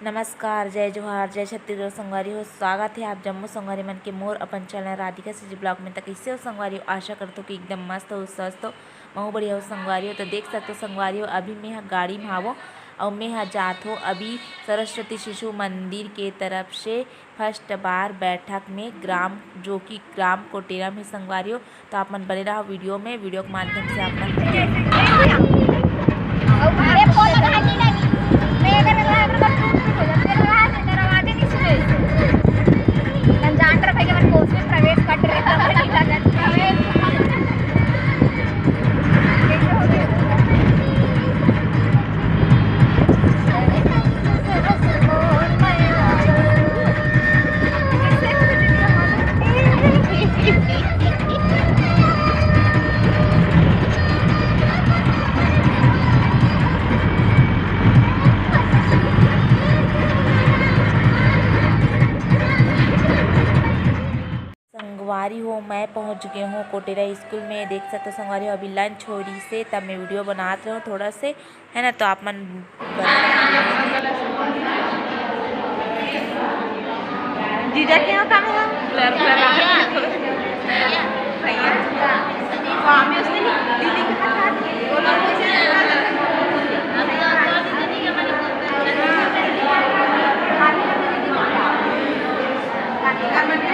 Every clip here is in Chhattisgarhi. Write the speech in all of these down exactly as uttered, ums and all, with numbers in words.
नमस्कार, जय जोहार, जय छत्तीसगढ़ संगवारी हो। स्वागत हे आप जम्मो संगवारी मन के मोर अपन चैनल राधिका सीजी ब्लॉग में। त कइसे हो संगवारी हो? आशा करत हो कि एकदम मस्त हो, स्वस्थ हो। महू बढ़िया हो संगवारी हो। त देख सकत हो संगवारी हो, अभी मैं ह गाड़ी में हावो अउ मैं ह जात हो अभी सरस्वती शिशु मंदिर के तरफ से फर्स्ट बार बैठक में ग्राम, जो कि ग्राम कोटेरा में संगवारी हो। तो आप मन बने रहा वीडियो में, वीडियो के माध्यम से आप मन अरे फोन लगा नहीं लगी। मैं अगर लगा तो टूट भी हो जाता है, लगा से तेरा आवाज नहीं सुनाई। हम जान रहे भाई कि हमारे कोच में प्रवेश कट रहे हैं, प्रवेश। संगवारी हो, मैं पहुंच गे हों कोटेरा स्कूल में। देख सकत हो संगवारी हो, अभी लंच हो रही से, तब मैं वीडियो बनात रहूं थोड़ा से, है ना। तो आप मन जीजा के यहाँ काम है। भैया, स्वामी उसने नहीं, दीदी के पास आ गई।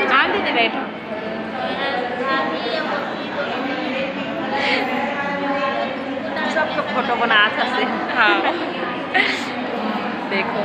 हाँ दीदी, बैठो। सबके फोटो बना सकते हैं। हाँ। देखो।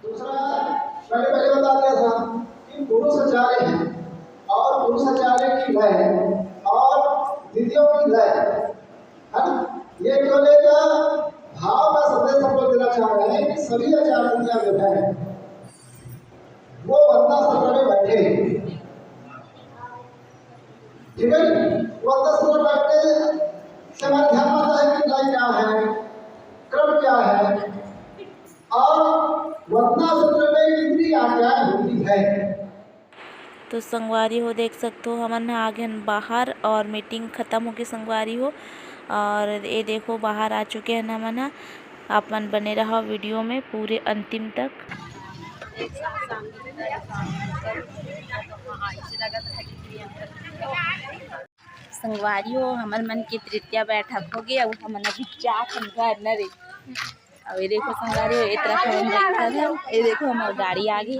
दूसरा, मैंने पहले बता दिया था कि पुरुषाचार्य है और पुरुषाचार्य की लय और द्वितीयों की लय, है ना? ये केवल एक भाव का संदेश हम लोग देना चाह रहे हैं कि सभी आचार्य दुनिया में हैं, वो वंदना सत्र में बैठे हैं। ठीक है, वंदना सत्र बैठने से हमारा ध्यान आता है कि लय क्या है, क्रम क्या है और वंदना सत्र में कितनी आज्ञाएं होती है। तो संगवारी हो, देख सकथो, हमन ह आ गेन बाहर और मीटिंग खत्म होके संगवारी हो, और ये देखो, बाहर आ चुके हैं हमन ह। आप मन बने रहो वीडियो में पूरे अंतिम तक। संगवारी हो, हमर मन के तृतीया बैठक हो गे, अउ हमन अभी जात हन घर न रे। अउ ये देखो संगवारी हो, ए तरफ हमन बैठल हन, ये देखो हमर गाड़ी आ गे।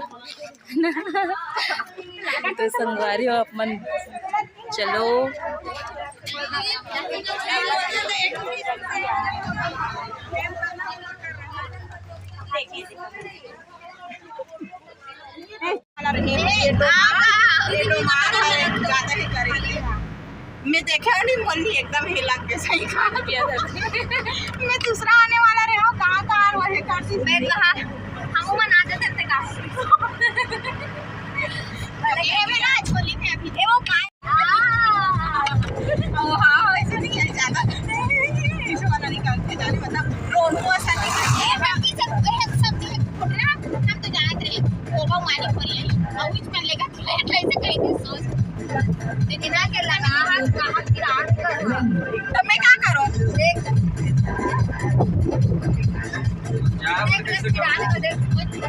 तो संगवारी हो, अपन चलो। वाला रहे, ये तो मार, ये तो मार है, ज्यादा ही करेगी। मैं देखे नहीं बोली, एकदम हिला के सही खाना पिया था। मैं दूसरा आने वाला रहे हो, कहाँ कहाँ वही करती थी। मैं कहा, हम मन आ जाते थे कहाँ। ये मेरा झोली में अभी, ये वो पाए। हाँ। ओ हाँ, ऐसे नहीं है ज्यादा। ऐसे वाला निकाल के जाने, मतलब, रोनो ऐसा नहीं है। ये बाकी सब, ये सब, सब चीजें फुट रहा, हम तो जानते रहे। वो वो मालिक हो रही है। और कुछ कर लेगा, तू ऐसे कहीं नहीं सोच। लेकिन ना के लगा, हाथ, हाथ की रात कर। तो मैं क्या करूँ? देख। देख, देख, की रात को देख।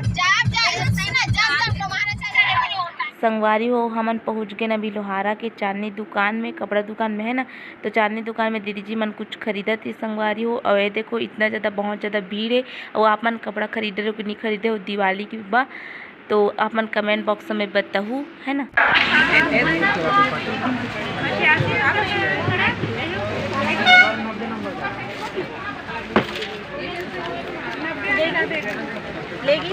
जा, जा, ऐसा नहीं ना, जा, जा, तुम्हारा चल रहा है, मेरे होटल। संगवारी हो, हमन पहुँच गेन अभी लोहारा के चांदनी दुकान में, कपड़ा दुकान में, है ना। तो चांदनी दुकान में दीदी जी मन कुछ खरीदत हे संगवारी हो। अउ ये देखो, इतना ज़्यादा, बहुत ज़्यादा भीड़ हे। अउ आप मन कपड़ा खरीदे हो कि नहीं खरीदे हो दिवाली के बा, तो आप मन comment box में बताहू, है ना। लेगी?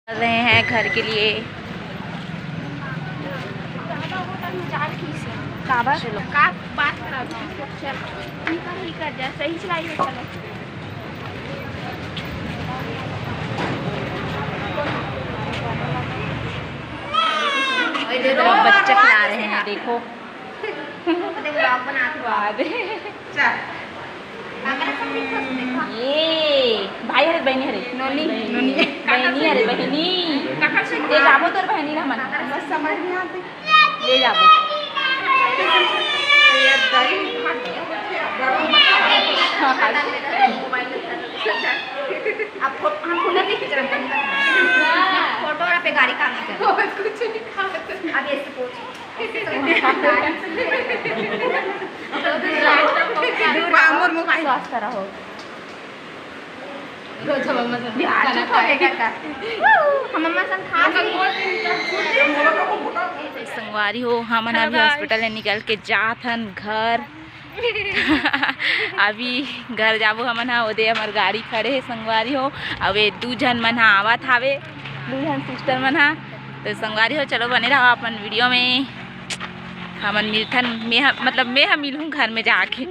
कर रहे हैं घर के लिए। काबर? चलो। का बात करा? चलो, ठीक है, ठीक है, जा, सही चलाइए, चलो। इधर बच्चा खिला रहे हैं, देखो। ये भाई हरे, बहनी हरे? नोनी। नोनी। बहनी हरे, बहनी। ले जाबो तोर बहनी ला हमन। बस समझ में आते। ले जाबो। ये दाई। हाँ, हाँ। अब फो-, हम फोटो नहीं खींच रहे हैं। फोटो और पे गाड़ी काम नहीं कर रही। कुछ नहीं खा। अब ऐसे पोछ। दूर रहो, दूर रहो। स्वस्थ रहो। हम अम्मा संग खा संगवारी हो, हमन अभी hospital ले निकल के जात हन घर। अभी घर जाबो हमन ह, ओदे हमर गाड़ी खड़े हे संगवारी हो। अउ ये दू झन मन ह आवत हावे, दू झन sister मन ह। तो संगवारी हो, चलो बने रहो अपन video में। हमन मिलथन, मैं ह-, मतलब मैं ह मिलहूँ घर में जाके।